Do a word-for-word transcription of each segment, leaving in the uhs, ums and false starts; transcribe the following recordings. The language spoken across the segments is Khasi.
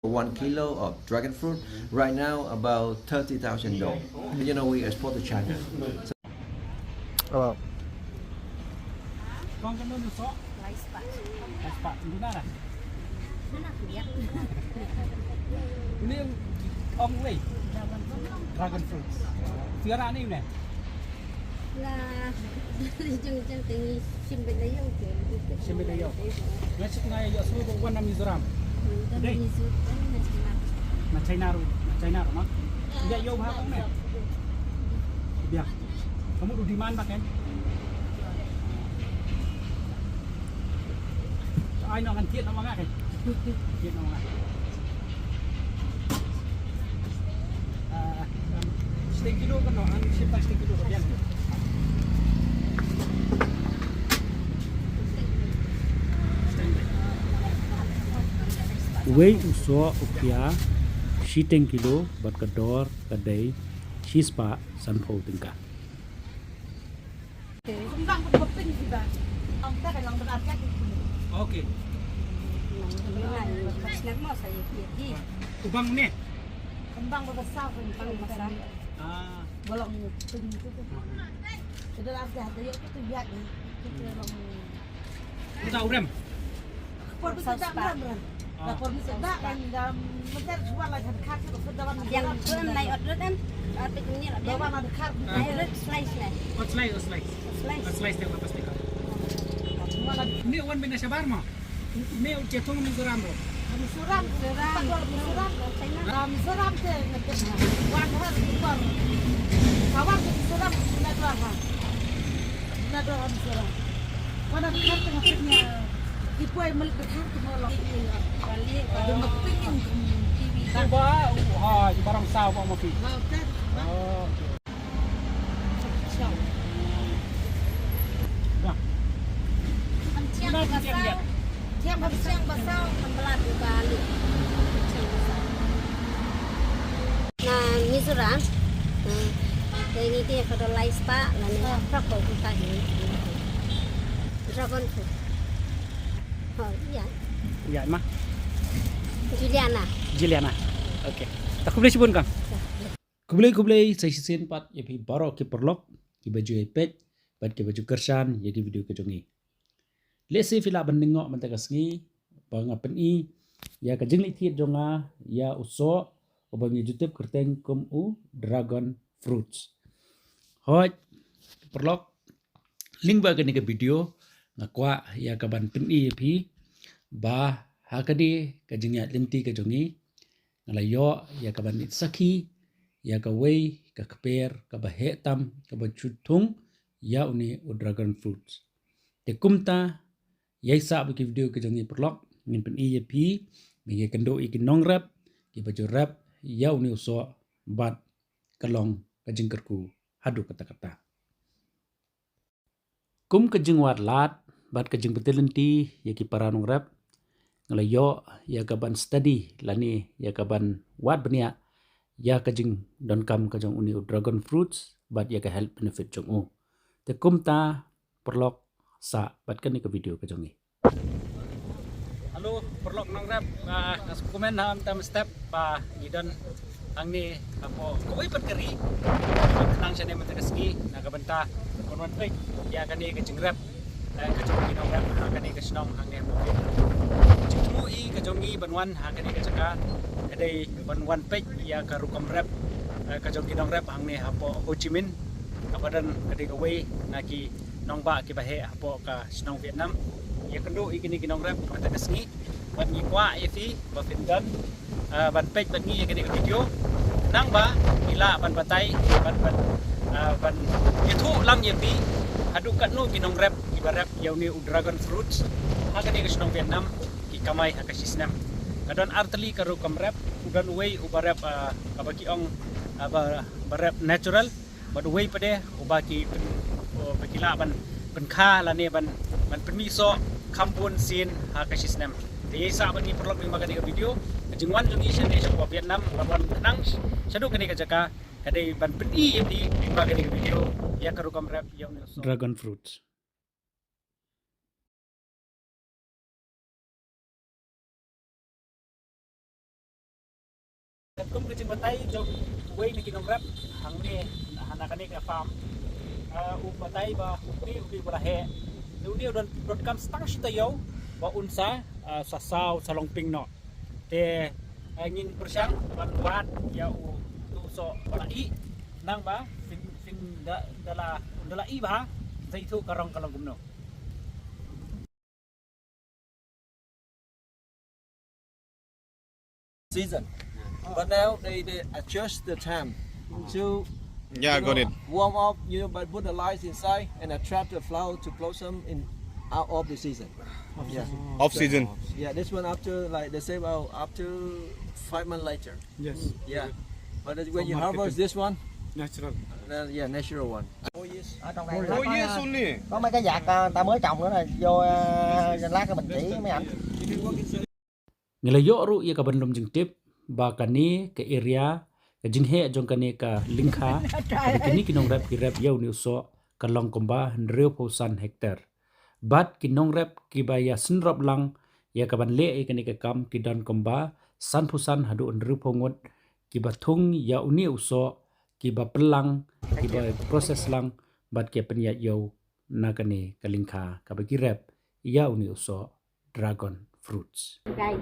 One kilo of dragon fruit, right now about thirty thousand dong. You know, we export to China. So, oh, kong kan nung sok? Lai spah. Lai spah. Ndu na lah. Ini ong wei. Dragon fruit. Tiara ni ne. Nga jong jong te ngi shim beit na ïew te. Shim beit na ïew. Nga shim na ïew shu ba wan na Mizoram. Dei. Na China ruh, na China ruh ma. Ïa ïew ba ha kong ne. Biang. Kamu du demand ba ken. Ai no ngan tiet na ma nga ken. Tiet na ma nga. Ah, setengah kilo kan, no, ang shim setengah kilo kan. Uwei u soh u khia shiteng kilo bad ka dor ka dei shispah sanphew tyngka. Okay. Kembang ni. Kembang besar, kembang besar. Ah. Bolong ni, pink tu tu. Kita dah ada, ada yuk tu, tu, ya, ni. Kita long. Kita urem. Por bisa tak urem, urem. Ah. Por bisa tak kan, dalam meter jual lah, kan, kan, tu, tu, dalam. Yang tu, naik order kan, apa tu ni, dalam ada kar. Ah. Naik order slice lah. Oh, slice, oh, slice. Slice. Oh, slice, dia apa pasti kau. Ni wan bina sabar mah. Me u chitung Mizoram ro. Mizoram, Mizoram, Mizoram. Ah, Mizoram te, te wan ha Mizoram. Kawan te Mizoram, na dua ha. Na dua ha Mizoram. Wana dkhar te ngapit nya. Ipoi malik dkhar te mo lok. Balik, balik. Maping. Coba, ha, barang sawa mapi. Oh, okay. Na Mizoram, hmm, te ngi te ka dor lai spah, lane, ah, prok ko ka hi. Dragon fruit. Oh, ïa. Ïa, ma. Juliana. Juliana. Okay. Ta khublei shibun kong. Khublei, khublei sa shisien pat ïa phi baroh ki paralok kiba ju ïa peit bad kiba ju kyrshan ïa ki video ka jong ngi. Lehse phi lah ban ngeit mynta ka sngi ba nga pyni ïa ka jingleh thied jong nga ïa u soh uba ngi ju tip kyrteng kum u dragon fruits. Hooid, paralok, lyngba kane ka video nga kwah ïa ka ban pyni ïa phi ba ha kane ka jingïaid lynti ka jong ngi nga la ïoh ïa ka ban sakhi ïa kawei ka kper kaba heh tam kaba ju thung ïa une u dragon fruit. Te kumta, ïa sah ba ki video ka jong ngi paralok, ngin pyni ïa phi ba ngi kynduh ïa ki nongrep kiba ju rep ïa une u soh bad ka long ka jingkyrkhu haduh katta katta. Kum ka jingwad lad bad ka jingpyntip lynti ïa ki para nongrep, nga la ïoh ïa ka ban study lane ïa ka ban wad bniah ïa ka jingdonkam ka jong une u dragon fruits bad ïa ka health benefit jong u. Te kumta paralok, sah bad kane ka video ka jong ngi. Hello, paralok nongrep, ah, nga sngewkmen ha mynta mynstep ba ngi don hangne hapoh kawei pat ka ri. Khnang shane mynta ka sngi na ka bynta ban wan peit ïa kane ka jingrep, eh, ka jong ki nongrep ha kane ka shnong hangne hapoh. Jingthmu hi ka jong ngi ban wan ha kane ka jaka ka dei ban wan peit ïa ka rukom rep, eh, ka jong ki nongrep hangne hapoh Ho Chi Minh, kaba don ka dei kawei na ki nongbah kiba heh hapoh ka shnong Vietnam. Ïa kynduh ïa kine ki nongrep mynta ka sngi. Bad ngi kwah ïa phi ba phin don, ah, ban peit bad ngi ïa kane ka video. Nangba ngi lah ban batai, ban, ban, ah, ban ïathuh lang ïa phi haduh katno ki nongrep kiba rep ïa une u dragon fruits ha kane ka shnong Vietnam ki kamai ha ka shisnem. Ka don artylli ka rukom rep, u don uwei uba rep, ah, kaba ki ong, ah, ba, ba rep natural. Bad uwei pat de uba ki pyn, uba ki lah ban pynkha lane ban, ban pynmih soh kham bun sien ha ka shisnem. Te ïa sah bad ngi paralok lyngba kane ka video. Ka jingwan jong ngi shane shapoh Vietnam, ban wan khnang shaduh kane ka jaka ka dei ban pyni ïa phi lyngba kane ka video ïa ka rukom rep ïa une u soh dragon fruit. Kum ka jingbatai jong uwei na ki nongrep hangne ha na kane ka farm. Ah, u batai ba u kri u kri ba la heh. Te u dei u don, don kam stang shi taïew ba un sa, ah, sa saw sa long ping noh. Te, ah, ngin pyrshang ban wad ïa u, u soh ba la ih. Nang ba phin, phin da, da la, da la ih bha, sa ithuh ka rong ka long kumno. Season. But now they, they adjust the time to, yeah, you know, got it, warm up, you know, but put the lights inside and attract the flower to blossom in out of the season. Yeah. Off season. Yeah, this one after, like, they say about after five months later. Yes. Yeah. But when you harvest this one, natural. Uh, yeah, natural one. Four years. Ở trong này nó có, only, có mấy cái vạt, à, ta mới trồng nữa là vô, à, lát mình chỉ mấy ảnh. Ngi la ïoh ruh ïa ka ban lum jingtip ba kane ka area, ka jingheh jong kane ka lyngkha, kaba kine ki nongrep ki rep ïa une u soh, ka long kumba hynriewphew san hektar. Bad ki nongrep kiba ïa synrop lang ïa ka ban leh ïa kane ka kam ki don kumba sanphew san haduh hynriewphew ngut kiba thung ïa une u soh, kiba pynlang, kiba process lang, bad ki pynïaid ïew na kane ka lyngkha kaba ki rep ïa une u soh dragon fruits. Cây,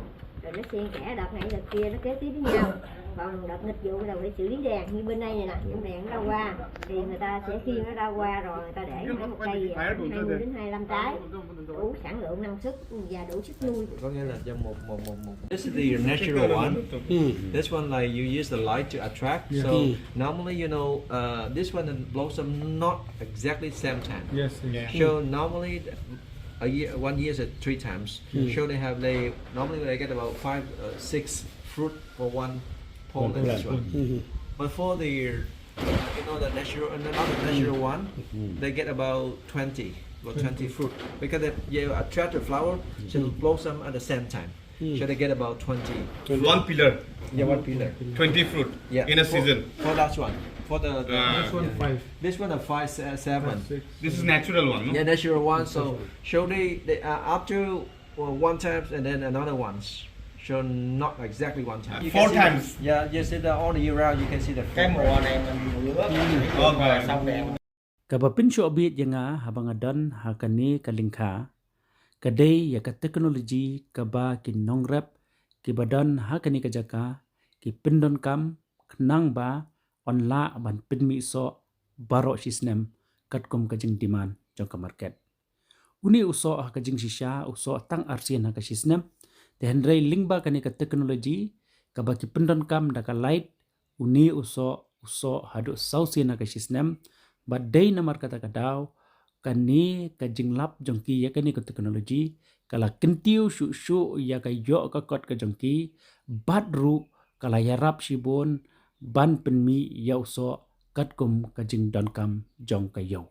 rồi nó xen kẽ đợt này đợt kia, nó kế tiếp với nhau. Còn đợt nghịch vụ là phải xử lý đèn, như bên đây này nè, con đèn nó đâu qua thì người ta sẽ khiêng nó đâu qua rồi người ta để khoảng một cây hai mươi đến hai mươi lăm trái, đủ sản lượng năng suất và đủ sức nuôi. Có nghĩa là do một, một, một, một. This is the natural one. This one, like, you use the light to attract. Yeah. So normally, you know, uh, this one blossom not exactly same time. Yes, yes. So normally, a year, one year is three times. So they have, they normally they get about five, uh, six fruit for one pollen, this one. But for the, uh, you know, the natural, and another natural one, they get about twenty, about twenty fruit because they, they attract the flower, so it blossom at the same time. So they get about twenty. One pillar. Yeah, one pillar. Twenty fruit. Yeah. In a season. For that one. For the, the, this one, yeah, five. This one are five, uh, seven. Five, six, seven. This is natural one, no? Yeah, natural one. So, so they, they, uh, after, uh, one times and then another ones. So not exactly one time. Four times. Yeah, you see the all the year round you can see the fruit. Cái mùa này mình lúa, okay, mùa sau này. Kaba pynshoh bit ïa nga haba nga don ha kane ka lyngkha, ka dei ïa ka technology kaba ki nongrep kiba don ha kane ka jaka ki pyndonkam khnang ba yn lah ban pynmih soh baroh shi snem katkum ka jingdemand jong ka market. Une u soh ha ka jingshisha u soh tang arsien ha ka shi snem. Te hynrei lyngba kane ka technology kaba ki pyndonkam da ka light, une u soh u soh haduh saw sien ha ka shi snem. Bad dei namar kata ka daw kane ka jinglap jong ki ïa kane ka technology ka la kyntiew shuh shuh ïa ka ïoh ka kot ka jong ki, bad ruh ka la ïarap shibun ban pynmih ïa u soh katkum ka jingdonkam jong ka ïew.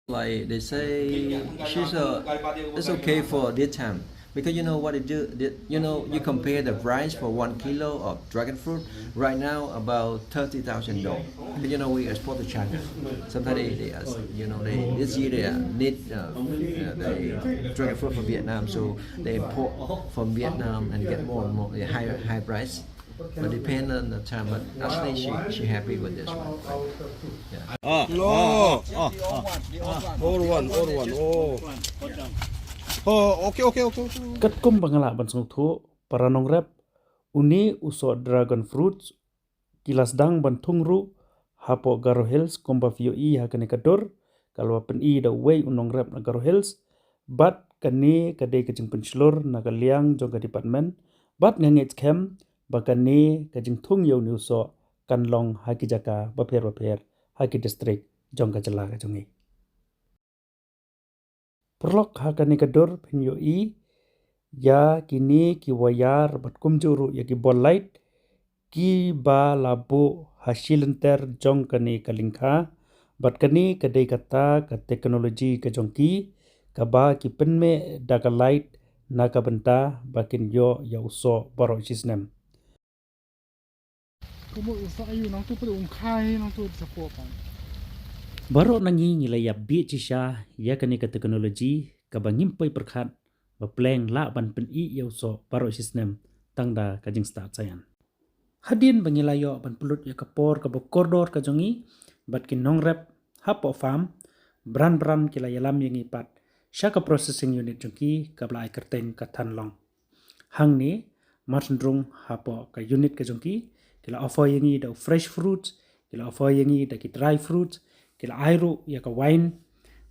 Like they say, she's a, it's okay for this time. Because you know what they do, they, you know, you compare the price for one kilo of dragon fruit right now about thirty thousand dollars. But you know, we export to China. Sometimes they, they, uh, you know, they, this year they, uh, need, uh, uh, the dragon fruit from Vietnam, so they import from Vietnam and get more and more, uh, higher, high price. But depend on the time, but actually she, she happy with this one. Yeah. Ah, ah, ah, ah. Old one, old one. Oh. Oh, okay, okay, okay, okay. Katkum ba nga lah ban sngewthuh, para nongrep, une u soh dragon fruits ki la sdang ban thung ruh hapoh Garo Hills kumba phi ïohi ha kane ka dur, ka la pyni da uwei u nongrep na Garo Hills. Bad kane ka dei ka jingpynshlur na ka liang jong ka department. Bad nga ngeit skhem ba kane ka jingthung ïa une u soh kan long ha ki jaka bapher bapher ha ki district jong ka jylla ka jong ngi. Paralok, ha kane ka dur phin ïohi ïa kine ki wire bad kumjuh ruh ïa ki ball light kiba la buh ha shi lynter jong kane ka lyngkha. Bad kane ka dei kata ka technology ka jong ki kaba ki pynmih da ka light na ka bynta ba kin ïoh ïa u soh baroh shi snem. Baroh na ngi ngi la ïap bieit shisha ïa kane ka technology kaba ngim poi pyrkhat ba pleng lah ban pyni ïa u soh baroh shi snem tang da ka jingstad science. Hadien ba ngi la ïoh ban pynlut ïa ka por kaba kordor ka jong ngi bad ki nongrep hapoh farm, bran bran ki la ïalam ïa ngi pat sha ka processing unit jong ki kaba la ai kyrteng ka Thanlong. Hangne, mar shen rung hapoh ka unit ka jong ki, ki la offer ïa ngi da u fresh fruits, ki la offer ïa ngi da ki dry fruits, ki la ai ruh ïa ka wine,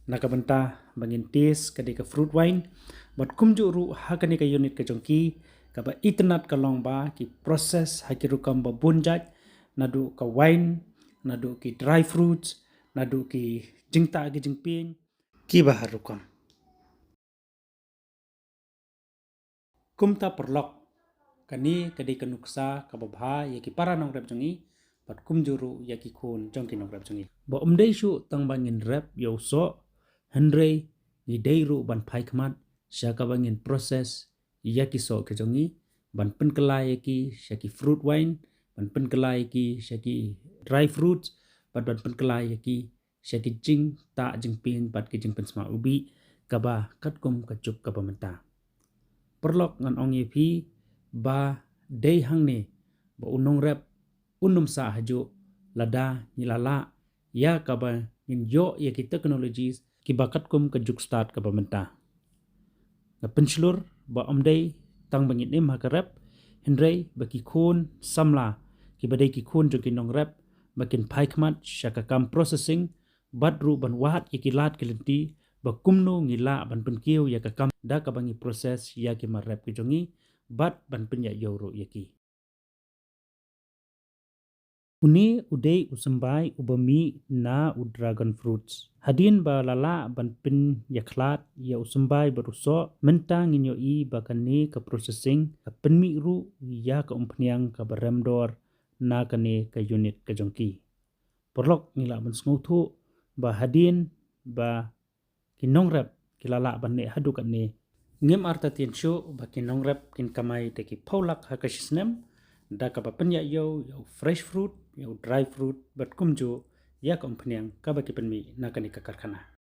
na ka bynta ba ngin taste ka dei ka fruit wine. Bad kumjuh ruh ha kane ka unit ka jong ki, kaba itynnad ka long ba ki process ha ki rukom ba bun jait, naduh ka wine, naduh ki dry fruits, naduh ki jingtah ki jingpyeng, kiba har rukom. Kumta paralok, kane ka dei ka nuksa kaba bha ïa ki para nongrep jong ngi, bad kumjuh ruh ïa ki khun jong ki nongrep jong ngi. Ba ym dei shuh tang ba ngin rep ïa u soh, hynrei ngi dei ruh ban phai khmat sha kaba ngin process ïa ki soh ki jong ngi, ban pynkylla ïa ki sha ki fruit wine, ban pynkylla ïa ki sha ki dry fruits, bad ban pynkylla ïa ki sha ki jingtah jingpyeng bad ki jingpynsma ubih, kaba katkum ka juk kaba mynta. Paralok, ngan ong ïa phi ba dei hangne ba u nongrep un ym sah hajuh lada ngi la lah ïa kaba ngin ïoh ïa ki technologies kiba katkum ka juk stad kaba mynta. Nga pynshlur ba ym dei tang ba ngin im ha ka rep, hynrei ba ki khun samla, kiba dei ki khun jong ki nongrep, ba kin phai khmat sha ka kam processing, bad ruh ban wad ïa ki lad ki lynti, ba kumno ngi lah ban pynkiew ïa ka kam da kaba ngi process ïa ki mar rep ki jong ngi, bad ban pynïaid ïew ruh ïa ki. Une u dei u symbai uba mih na u dragon fruits. Hadien ba la lah ban pynïakhlad ïa u symbai bad u soh, mynta ngin ïohi ba kane ka processing ka pynmih ruh ïa ka umphniang kaba rem dor na kane ka unit ka jong ki. Paralok, ngi lah ban sngewthuh ba hadien ba ki nongrep ki la lah ban neh haduh katne, ngim artatien shuh ba ki nongrep kin kamai da ki phew lak ha ka shi snem da kaba pynïaid ïew ïa u fresh fruit, ïa u dry fruit, bad kumjuh ïa ka umphniang kaba ki pynmih na kane ka karkhana.